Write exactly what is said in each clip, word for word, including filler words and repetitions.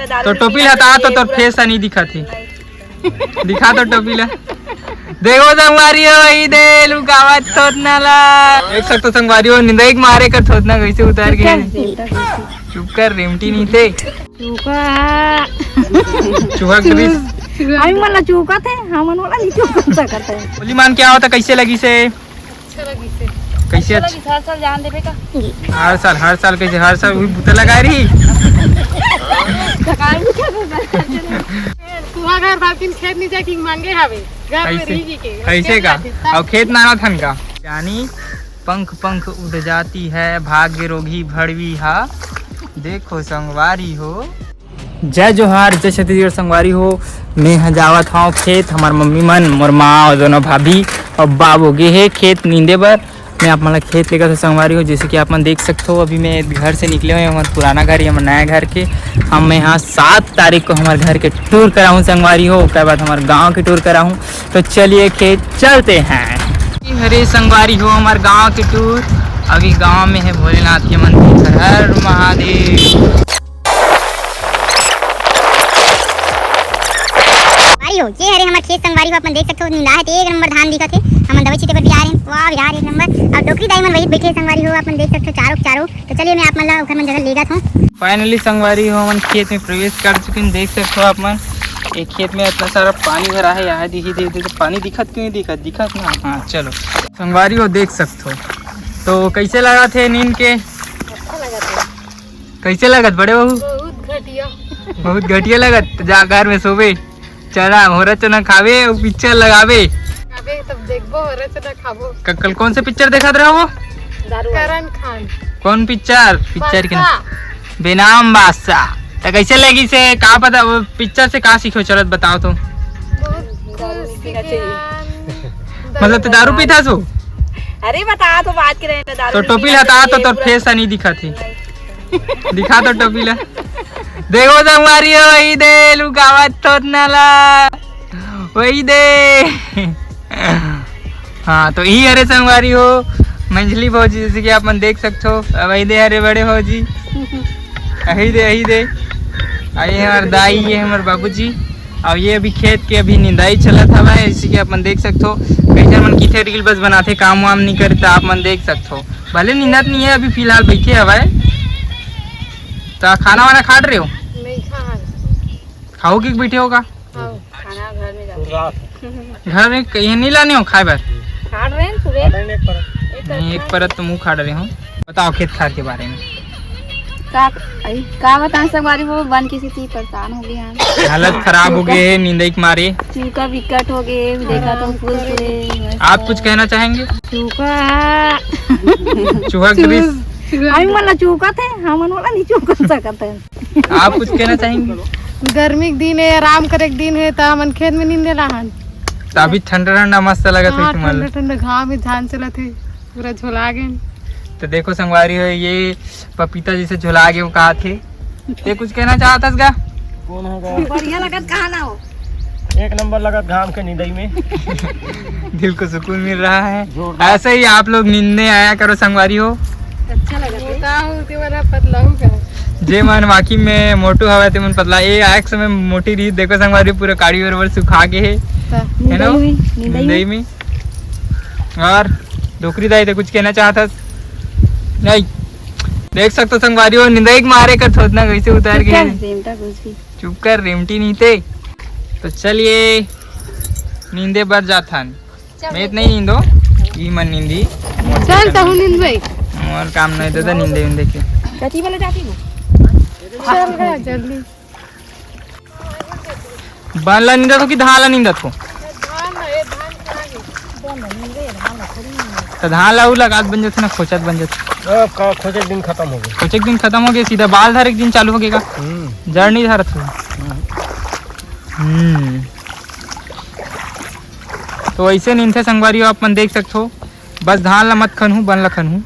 तो टोपी ल हटा, तो तोर फेस ह नहीं दिखत हे। दिखा तो टोपी ला। देखो संगवारी हो, वही दे लुकावत थोतना ला। देख सकथो संगवारी हो, निंदई के मारे कर थोतना कैसे उतार के। चुप कर, रेमटी नहीं थे। चूका। चूहा ग्रीस। हम मन ला चूका थे, हमन वाला नहीं चूका सकत है। बोली मान क्या होता, कैसे लगी से? अच्छा लगी से। कैसे अच्छा अच्छा? लगी, हर साल जान देबे का? हर साल, हर साल कैसे? हर साल वही बूता लगा रही। सरकार भी क्या बोल रहा है? तुहा घर बाकिन खेत नहीं जाके मांगे हवे, घर में कैसे? रही जी के। कैसे का? तब और खेत नाना थन का? यानी पंख पंख उड़ जाती है, भाग्य रोगी भड़वी हा। देखो संगवारी हो, जय जोहार, जय छत्तीसगढ़ संगवारी हो। मैं ह जावत हव खेत, हमार मम्मी मन, मोर माँ और दोनों भाभी और बाबू गे हे खेत नींदे बर। मैं आप मन ला खेत लेकर संगवारी हो, जैसे कि आप मन देख सकते हो, अभी मैं घर से निकले हुए हैं, हमारे पुराना घर, ये हमारे नया घर के। हम मैं यहाँ सात तारीख को हमारे घर के टूर कराहूँ संगवारी हो, उसके बाद हमारे गाँव के टूर कराहूँ। तो चलिए खेत चलते हैं। हरे संगवारी हो, हमारे गाँव के टूर। अभी गाँव में है भोलेनाथ के मंदिर। हर हर महादेव। संगवारी हो, ये हरे हमर खेत संगवारी हो, अपन देख सकथो, नींदा हे ते एक नंबर धान दिखत हे। हमन दवाई छीटे बर भी आ रहे हैं। वाह यार, एक नंबर। और डोकरी दाई मन वही बैठे हे संगवारी हो, अपन देख सकथो चारों के चारों। तो चलिए, मैं आप मन ला ओखर मन जगह लेगत हूँ। Finally संगवारी हो, हमन खेत में प्रवेश कर चुके हैं। देख सकथो आप मन, एक खेत में इतना सारा पानी भरा है। यहाँ दिखी दे, दे, दे, पानी दिखत क्यों नहीं दिखत? दिखत ना। हाँ, चलो संगवारी हो, देख सकथो। तो कैसे लगा थे नींद के? अच्छा लगा था। कैसे लगत बड़े बहू? बहुत घटिया। बहुत घटिया लगत। जा घर में सोबे, चना, भोरा चना खावे और पिक्चर लगावे। अबे तब देखबो, भोरा चना खाबो। क-, कल कौन से पिक्चर देखत रहो? दारू वाला। करण खान। कौन पिक्चर? पिक्चर के नाम? बादशाह। बेनाम बादशाह। तो कैसे लगी से, का पता वो पिक्चर से का सीखो? चलत बताओ तो। बहुत कुछ सीखे हन। मतलब तो दारू पीता सो? अरे बता तो, बात करे ना, दारू तो नहीं टोपी पीता हटा तो, तो ये तोर पूरा फेस नहीं दिखत हे। दिखा तो टोपी ला। देखो संगवारी हो, वही दे लुकावत थोतना ला, वही दे। हाँ, तो यही हरे संगवारी हो, मंझली भौजी, जैसे कि आप मन देख सकते हो। अब वही दे हरे बड़े भौजी, यही दे, यही दे। आ ये हमार दाई, ये हमार बाबूजी। और ये अभी खेत के अभी निंदाई चलत हवय, इसी के अपन देख सकथो। कई झन मन किथे रील बस बनाथे, काम वाम नहीं करे, त आप मन देख सकथो। भले निंदत नहीं है, अभी फिलहाल बैठे हवय। त खाना वाना खाट रहे हो? नहीं खा। खाओ कि बैठे हो का? हाँ, खाना घर में जाके। घर में कहीं नहीं लाने हो खाए बर? खाट रहे हैं सुबह। नहीं, एक परत तो मुँह खाट रहे हो। बताओ खेत खार के बारे में। का, आई, का बताएं संगवारी हो, बन के सेती परेशान हो गए हैं। हालत खराब हो गए है निंदई के मारे। चूका विकट हो गए, देखा तो फूल से। आप कुछ कहना चाहेंगे? चूका। चूहा ग्रीस। हम मन ला चूका थे, हमन वाला नहीं चूका सकत है। आप कुछ कहना चाहेंगे? गर्मी के दिन है, आराम करे के दिन है, तो हमन खेत में नींदे ला हन। तो अभी ठंडा ठंडा मस्त लगत है हाँ, तुम्हारा। ठंडा ठंडा घाम में धान चलत है, पूरा झोला गए। तो देखो संगवारी हो, ये पपीता जैसे झोला के वो कहा थे। ते कुछ कहना चाहत हस गा? कौन है गा? बढ़िया लगत कहा ना हो। एक नंबर लगत घाम के निंदई में। दिल को सुकून मिल रहा है। जोरदार। ऐसे ही आप लोग नींदने आया करो संगवारी हो। अच्छा लगा। मोटा हो ते वाला पतला हो का? जे मन वाकई में मोटू हवा ते मन पतला। ए आए के समय मोटी रही, देखो संगवारी पूरा काड़ी बरोबर सुखा के है। है ना? निंदई में, निंदई निंदई में। में। और डोकरी दाई, ते कुछ कहना चाहत हस? नहीं। देख सकते हो संगवारी हो, निंदई के मारे कर थोतना कैसे उतार चुप कर, गए। रेमटा कुछ भी। चुप कर, रेमटी नहीं थे। तो चलिए, नींदे बर जाथन। चल। मैं तो नहीं नींदो, ई मन नींदी। चल, तहु नींद भाई। मोर काम नहीं दादा, नींदे नींदे के। कथी वाला जाती हो? चल गया जल्दी। बन ला निंदत हो कि धान ला निंदत हो? तो धान ला उ लगात बन जाथे ना, खोचत बन जाथे। अब का, खोचे के दिन खत्म हो गए। खोचे के दिन खत्म हो गए, सीधा बाल धरे के दिन चालू हो गए का? हम्म। जड़ नहीं धरत हो। हम्म। हम्म। तो ऐसे निंदथे संगवारी हो, आप मन देख सकथो। बस धान ला मत खनहू, बन ला खनहू।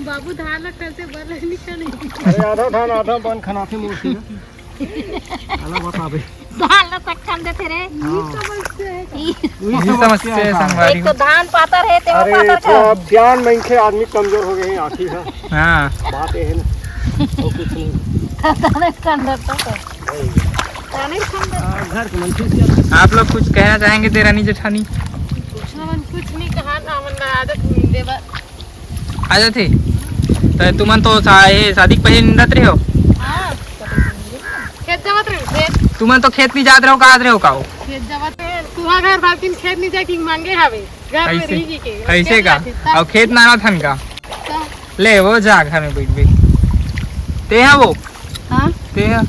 बाबू धान ला खनथे, बन ला नहीं खने। अरे आधा धान आधा बन खनाथे मोर से। अलग बताबे। धान ला तक खन देथे रे। हाँ। ई वही समस्या है संगवारी एक तो हो। धान पातर है, ते अरे पातर का। थोड़ा ज्ञान में इनके आदमी कमजोर हो गए हैं, आखिर है। हाँ। बात ये है ना। और कुछ नहीं। ताने खंडर तो। ताने खंडर। आप लोग कुछ कहना चाहेंगे देरानी जेठानी? कुछ ना, मन कुछ नहीं कहा ना, मन ना आदत नहीं देवा। आ जाते। तो तुमन तो सा-, ये शादी के पहले निंदत रहे हो? हाँ। खेत जावत रहे, खेत। तुमन तो खेत नहीं जात रहो, कहाँ रहो का हो? खेत जावत रहे, तुहा घर बाकिन खेत नहीं जाके मांगे हावे। घर में कैसे? रही के। कैसे का? खेत जाती, तब और खेत नाना थन का? तब। ले, वो जा घर में बैठ बैठ। ते है वो? हाँ। ते है?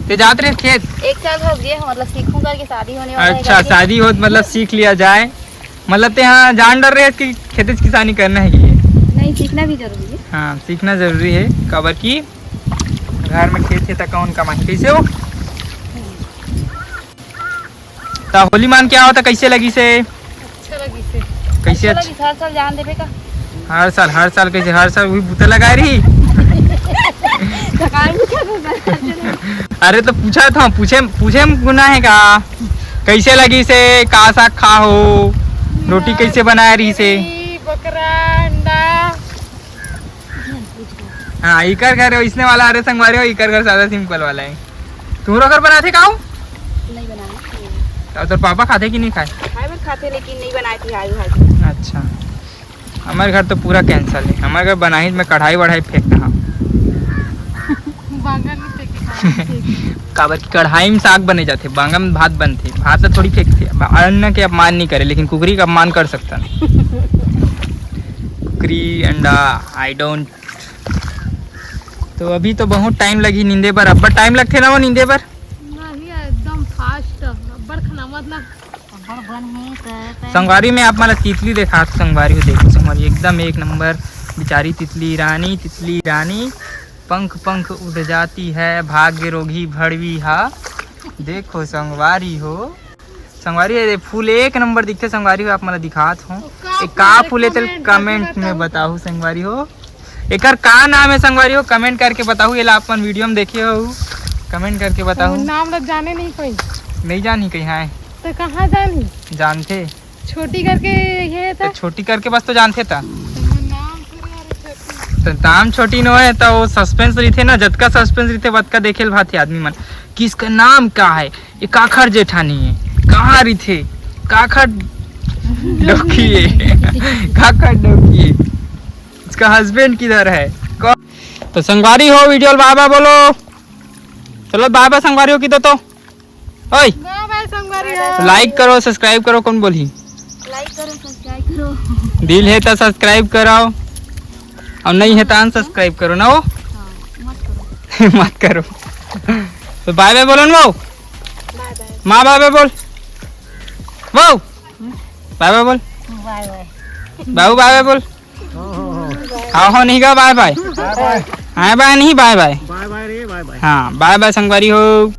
ते जात रहे खेत? एक साल हो गया, मतलब सीखूं करके शादी होने वाला है अच्छा, करके। शादी हो तो मतलब सीख लिया जाए। मतलब ते यहाँ जान डर रहे कि खेती किसानी करना है कि ये? नहीं, सीखना भी जरूरी है। हाँ, सीखना जरूरी है, काबर कि घर में खेत है त कौन कमाही? कैसे हो? त होली मान क्या होता, कैसे लगी से? अच्छा लगी से। कैसे अच्छा अच्छा? लगी, हर साल जान देवे का? हर साल, हर साल कैसे? हर साल वही बूता लगा रही। थकान भी क्या होता है? अरे तो पूछा था, पूछे, पूछे में गुनाह है का? कैसे लगी से? का साग खा हो? रोटी कैसे बनाए रही से? पूरी, बकरा, अंडा। हाँ, इकर घर इसने वाला, अरे संगवारी हो, इकर घर सादा सिंपल वाला है। तुम्हारा घर बनाते का हो? नहीं बनाना। और तोर पापा खाते कि नहीं खाए? खाए बर खाते, लेकिन नहीं बनाए थे आज भाजी। अच्छा, हमारे घर तो पूरा कैंसल है। हमारे घर बनाही में कढ़ाई वढ़ाई फेंकना। बांगन में फेंके, बांगन में फेंके। काबर कि कढ़ाई में साग बने जाते, बांगन में भात बनते। भात तो थोड़ी फेंकते। बा-, अन्न के अपमान नहीं करे, लेकिन कुकरी का अपमान कर सकता नहीं। कुकरी, अंडा, I don't। तो अभी तो बहुत टाइम लगी नींदे बर, अब्बड़ टाइम लगथे ना वो नींदे बर। नहीं, एकदम फास्ट, अब्बड़ खना मतलब। अब्बड़ बन है, त-, त-, संगवारी में आप मला तितली देखा, संगवारी हो, देखो संगवारी, एकदम एक नंबर बिचारी तितली रानी, तितली रानी, पंख पंख उड़ जाती है, भाग्य रोगी भड़वी हा। देखो संगवारी हो, संगवारी, ये फूल एक नंबर दिखथे संगवारी हो, आप मला दिखात हो। तो का ये फूल का है, फूल है, तेल comment comment में में बताओ। बताहू संगवारी हो। एकर का नाम है संगवारी हो, comment करके बताहू। ये ला अपन वीडियो में देखे हो, comment करके बताहू। नाम ला जाने नहीं कोई। नहीं जानी कहीं है। तो कहाँ जानी? जानथे। छोटी करके ये था। तो छोटी करके बस तो जानथे ता। तो नाम छोटी नो है, तो वो सस्पेंस रहिथे ना, जतका सस्पेंस रहिथे, वतका देखे ल भाथे आदमी मन। कि इसका नाम का है? ये काखर जेठानी है, कहाँ रहिथे? काखर डोकी है। काखर डोकी है। इसका हस्बैंड किधर है? कौ-, तो संगवारी हो, वीडियो बाय बाय बोलो। चलो बाय बाय संगवारी हो, की दो तो। ओए, बाय बाय संगवारी हो। लाइक करो, सब्सक्राइब करो, कौन बोली? लाइक करो, सब्सक्राइब करो। दिल है तो सब्सक्राइब कराओ, और नहीं है तो अनसब्सक्राइब करो ना वो। हाँ, मत करो। मत करो। तो बाय बाय बोलो ना वो। बाय बाय। माँ बाय बाय बोल। वो बाय बाय बोल। बाय बाय। बाबू बाय बाय बोल। हाँ, हो नहीं गा, बाय बाय। बाय बाय। हाँ, बाय नहीं, बाय बाय। बाय बाय रे, बाय बाय। हाँ, बाय बाय संगवारी हो।